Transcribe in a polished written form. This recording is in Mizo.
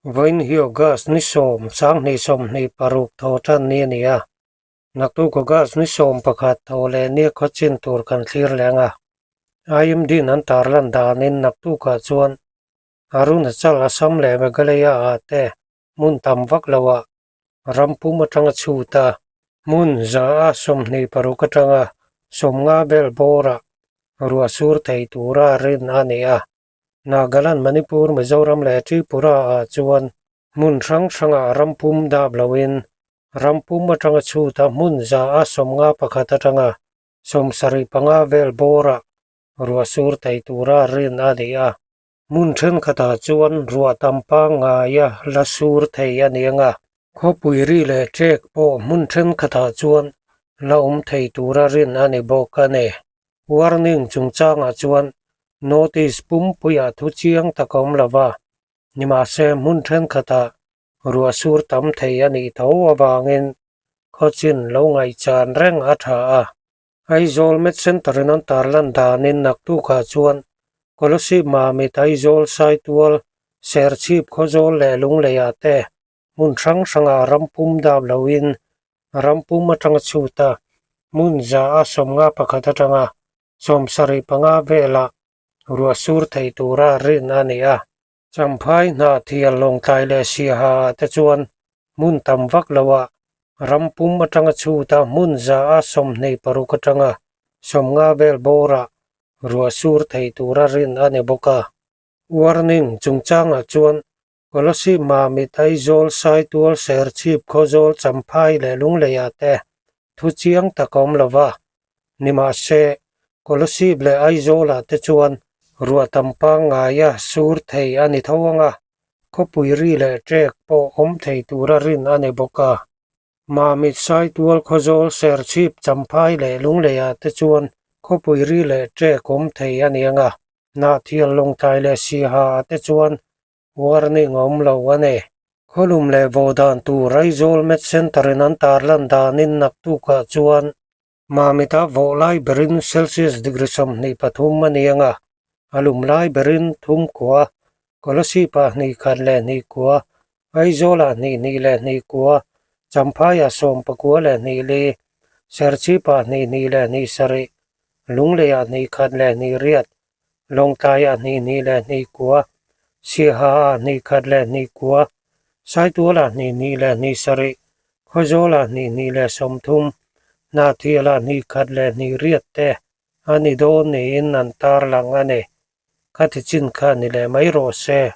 Vawiin hi August ni sawm, sanghnih sawmhnih paruk thaw tan ni a ni a. Naktuk August ni sawm pakhat thaw leh nia khaw chin tur kan thlir leng a. IMD-in an tarlan danin naktukah chuan Arunachal, Assam leh Meghalaya ah te hmun tam vak loah ram pum atanga chhut a, hmun za a 26 atanga 50 vel bawrah ruah sur thei tura rin a ni a. Nagaland, Manipur, Mizoram leh Tripura ah chuan hmun hrang hrangah ram pum dap loin ram pum atanga chhut a hmun za a 51 atanga 75 vel bawrah ruah sur thei tura rin a ni a. Hmun thenkhatah chuan ruah tam pangngaia la sur thei a ni ang a, khawpui ri leh ṭek pawh hmun thenkhatah chuan la awm thei tura rin a ni bawk a ni. Warning chungchangah chuan notice pumpuiah thu chiang tak a awm lo va, nimahse hmun thenkhatah ruah sur tam thei a nih tho avangin khawchin lo ngaihchan reng a tha a. Aizawl Med Centre in an tarlan danin naktukah chuan Kolasib Mamit Aizawl Saitual Serchhip Khawzawl leh Lungleiah te hmun hrang hrangah ram pum dap loin ram pum atanga chhut a, hmun za a 51 atanga 75 velah ruah sur thei tura rin a ni a. Champhai hnah thial lawngtlai leh siaha ah te chuan hmun tam vak loah ram pum atanga chhut a hmun za a 26 atanga 50 vel bawrah ruah sur thei tura rin a ni bawk a. Warning chungchangah chuan Kolasib Mamit Aizawl Saitual Serchhip Khawzawl Champhai leh Lungleiah te thu chiang tak a awm lo va, nimahse Kolasib leh Aizawlah te chuan ruah tam pangngaia sur thei a ni tho ang a, khawpui ri leh ṭek pawh awm thei tura rin a ni bawk a. Mamit Saitual Khawzawl Serchhip Champhai leh Lungleiah te chuan khawpui ri leh ṭek awm thei a ni ang a, Hnahthial Lawngtlai leh Siaha ah te chuan Warning a awm lo a ni. Khawlum leh vawh dan tur Aizawl Med Centre in an tarlan danin naktukah chuan Mamita vawh lai berin Celsius degree 23 a ni ang a, a lum lai berin thum kua, Kolasib-ah hnih khat leh hnih kua, Aizawlah hnih hnih leh hnih kua, Champhaiah 19 leh hnih li, Serchhipah hnih hnih leh hnih sarih, Lungleiah hnih khat leh hnih riat, Lawngtlaiah hnih hnih leh hnih kua, Siahaah hnih khat leh hnih kua, Saitualah hnih hnih leh hnih sarih, Khawzawlah hnih hnih leh 30, Hnahthialah hnih khat leh hnih riat te a ni dawn niin an tarlang a ni. Khati chin kha ni leh mai rawh se.